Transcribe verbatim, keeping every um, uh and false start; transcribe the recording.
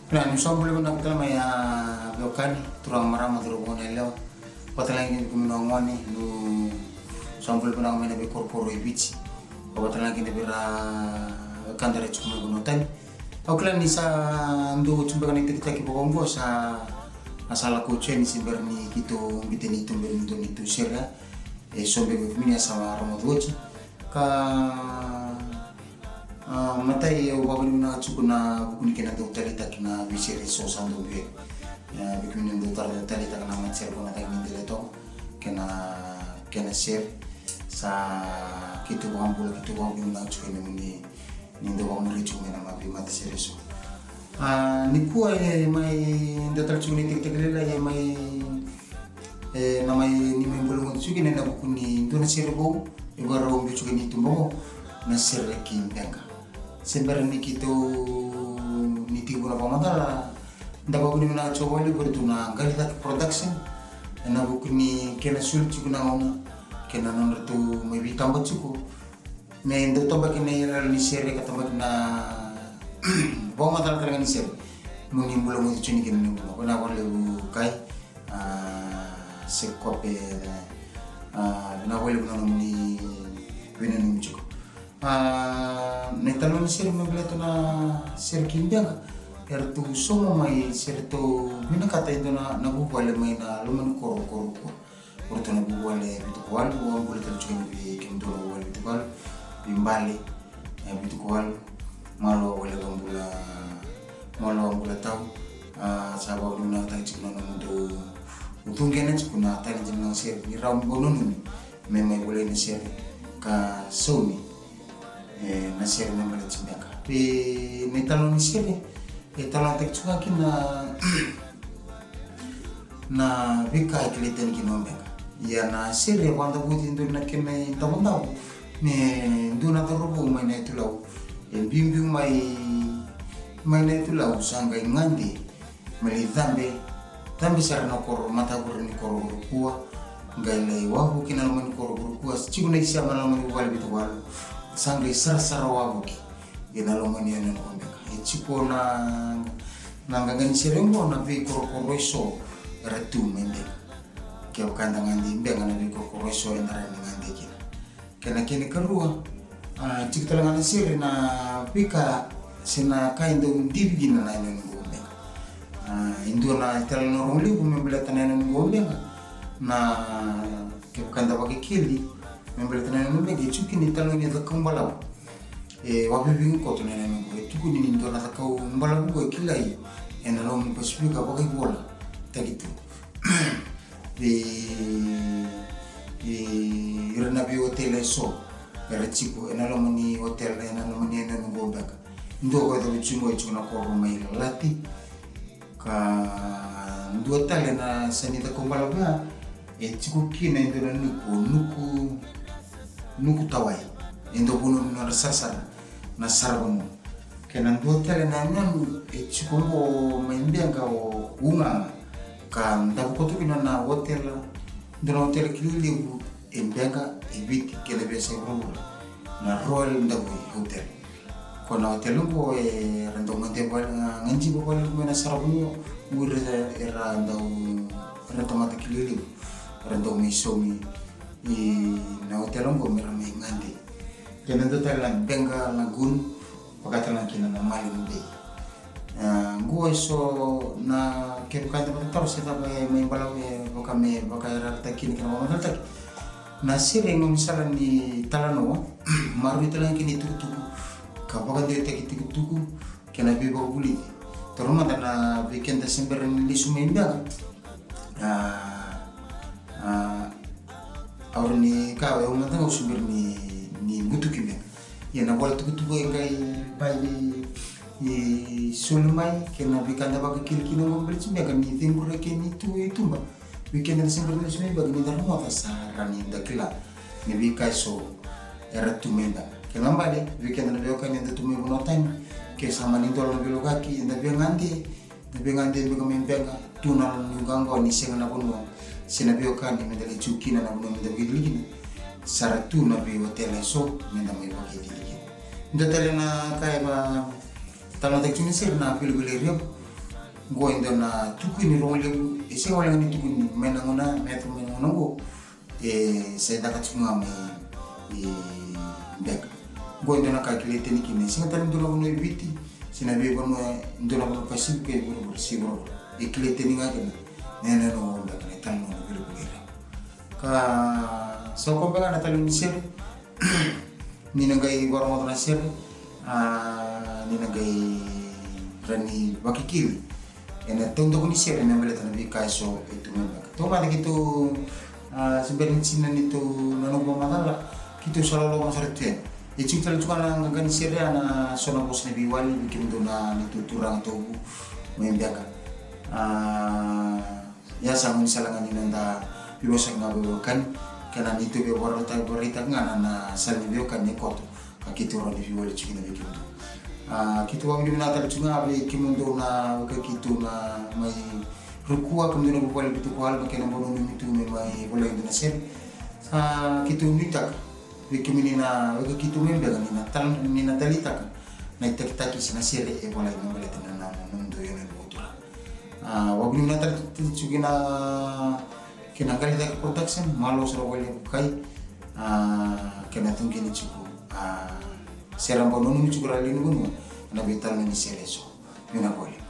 Na ni sa bula vinaka tale mai a veiwekani, turaga, marama, cauravou, goneyalewa, vata tale ga kina vei kemuni na gone, ni sa bula vinaka mai na veikorokoro e Viti. Vata tale ga kina vei ira na wekada era tiko mai vanua tani. Au kila ni sa dua oti beka na itakitaki vakaoqo sa, a sa lako oti yani se bera ni keitou biuta ni tubu ni dua ni tou sere. E so beka vei kemuni a sa rogoca oti. Ka, a, matai au vakavinavinaka tiko ena vuku ni kena dau taleitaki na veisere eso sa dau biu. E, vei kemuni na dau tale, taleitaka na matasere ko na cagi ni dele toka kei na, kei na sere. Sa keitou vakabula, keitou vakavinavinaka tiko ena nomuni ni dau vakamuri tiko mai na ma-, veimatasere eso. A, nikua e mai dua tale tiko na itakitaki lailai e mai, e, na mai, ni mai bula gona tiko kina ena vuku ni dua na sere vou e vakarau biu tiko ena ituba qo, na sere ki Beqa. Se bera ni keitou, ni tekivu na vakamacala, da vakavinavinaka tiko vakalevu vei iratou na Qali Cake Production ena vuku ni kena soli tiko na gauna kei na nodratou mai veitaba tiko. Me dau tabaki na iyaloyalo ni sere ka tabaki na vakamacala tale ga ni sere. Mo ni bula gona tiko ni kena ni bula. Vinaka vakalevu Kai, a, se kope, a, vinaka vakalevu na nomuni veinanumi tiko. A, na italanoa ni sere me baleta na sere ki Beqa, eratou sauma mai se ratou vinakata e dua na, na vuvale mai na loma ni koro, koro kua. O ratou na vuvale e vitu ka walu, au a bula tale tiko yani vei kemudou na vuvale e vitu ka walu, vei Bale, e vitu ka walu, malo wale vakabula, malo vakabula tau, a, sa vakavinavinakataki tiko na nomudou ucuqena tiko na talent ni noda sere, ni rawa ni bau nanumi me mai volai na sere ka saumi. E, na sere me baleti Beqa. E, na italanoa ni sere e talanoataki tiko ga kina na veika e kilai tani kina o Beqa. Ia na sere e vakadavuti e dua na kena idavodavo me dua na cauravou mai na yatu Lau. E biubiu mai, mai na yatu Lau sa qai gade me lai cabe, cabe sara na koro, matavure ni koro, koro kua, qai lai wavoki na loma ni koro, koro kua, sa tiko na isema na loma ni vuvale vitu ka walu, sa qai sarasara wavoki ena loma ni yanuyanu ko Beqa. E tiko na, na qaqa ni sere qo na veikorokoro eso era tu mai Beqa. Kevaka eda gade i Beqa na veikorokoro eso eda rawa ni gade kina. Kei na kena ikarua, a, tiko tale ga na sere na veika se na ka e dau divi kina na yanuyanu qo o Beqa. A, e dua na italanoa rogo levu me baleta na yanuyanu qo o Beqa. Na kevaka eda vakekeli me baleta na yanuyanu o Beqa, e tiko kina italanoa ni cakau balavu. E wavevega koto na yanuyanu qo, e tukuni ni dua na cakau balavu qo e kilai ena loma ni Pasifika vakaivolataki tu. Vei, vei ira na veiotela eso era tiko ena loma ni otela, ena loma ni yanuyanu qo o Beqa. Dua ko e cavuti qo e tiko na koro mai Lalati. Ka dua tale na sa ni cakau balavu ya, e tiko kina e dua na nuku, nuku, nuku tawai. E dau vanua ni nodra sarasara na saravanua. Kei na dua tale na yanuyanu e tiko qo mai Beqa o Ugaga. Ka davo koto kina na otela, dua na otela kilai levu e Beqa, e Viti kei na veiyasai vuravura, na Royal Davui Hotel. Ko na otela qo era dau gade vale, gade vale mai na saravanua, o ira era dau, era tamata kilai levu era dau mai saumi ina otela qo me ra mai gade. Kei na dua tale na Beqa Lagoon, vaka tale ga kina na Marlin Bay. A, qo eso na kevaka eda vakatataro se cava e mai balavu, e vaka me vakayarayarataki kina kei na vakamacalataki. Na sere e gaunisala ni talanoa, maroroi tale ga kina itukutuku ka vakadewataki itukutuku kei na veivakavulici. Taura mada na vei keda se bera ni lesu mai Beqa. A, a, au rawa ni kaya au mada ga au se bera ni, ni butuki Beqa. Ia na vola tukutuku e qai bai ni, ni soli mai kei na veika eda vakekeli kina qo baleti Beqa ni cegu ra kei ni tu i tuba. Vei keda na se bera ni lesu mai Beqa, ni da rogoca sa rawa ni da kila ni veika eso era tu mai Beqa. Kena ibalebale vei keda na veiwekani eda tu mai vanua tani, ke sa mani dola na veilakoyaki, eda via gade, eda via gade beka mai Beqa, tu na loma ni qaqawa ni sega na vanua se na veiwekani me da lai tu kina, na vanua me da vakaicili kina. Sa ra tu na veiotela eso me da mai vakaicili kina. Dua tale na ka e vakatalanoataki tu ni sere na Vilivilei Revu. Qo e dua na tukuni rogo levu, e sega wale ga ni tukuni mai na gauna, me yaco mai na gauna qo, e sa caka tiko ga mai e beka. Qo e dua na ka e kilai tani kina, e sega tale ni dua na vanua e Viti se na veivanua, e dua na vanua Pasifika e vuravura, se vuravura. E kilai tani ga kina na yanuyanu beka, na italanoa, na veivuke. Ka sa koya beka na italanoa ni sere. Ni na qai vakarogoca na sere, a, ni na qai rawa ni vakikili ena taudaku ni sere me baleta na veika eso e tu mai beka. Taumada keitou, a, se bera ni tini na neitou nanuma vakamacala, keitou sa loloma sara tu yani. E tiko tale tiko ga na qaqa ni sere ya, na so na vosa ni veiwali vei kemudou na neitou turaga tauvu mai beka. A, Ia sa gaunisala ga ni noda veivosaki ga veiwekani, kei na neitou veivakarautaki, vakaraitaki ga na, na sala ni veiwekani e koto, ka keitou rawa ni veiwali tiko kina vei kemudou. A, keitou vakavinavinaka tale tiko ga vei kemudou na weka keitou na mai rukua, kemudou na vuvale vitu ko Alama kei na Vanua Nanumi tu me mai volai e dua na sere. Sa keitou nuitaka vei kemuni na weka keitou mai beka ni na tal-, ni na taleitaka na itakitaki se na sere e volai me baleta na, na, na nomudou yanuyanu vakaturaga. A, vakavinavinaka tale tiko kina, kina Qali Cake Production, malo sara vakalevu kai, a, kena tugeni tiko, a, sere bau nanumi tiko ra lewe ni vanua ena veitalanoa ni sere eso. Vinaka vakalevu.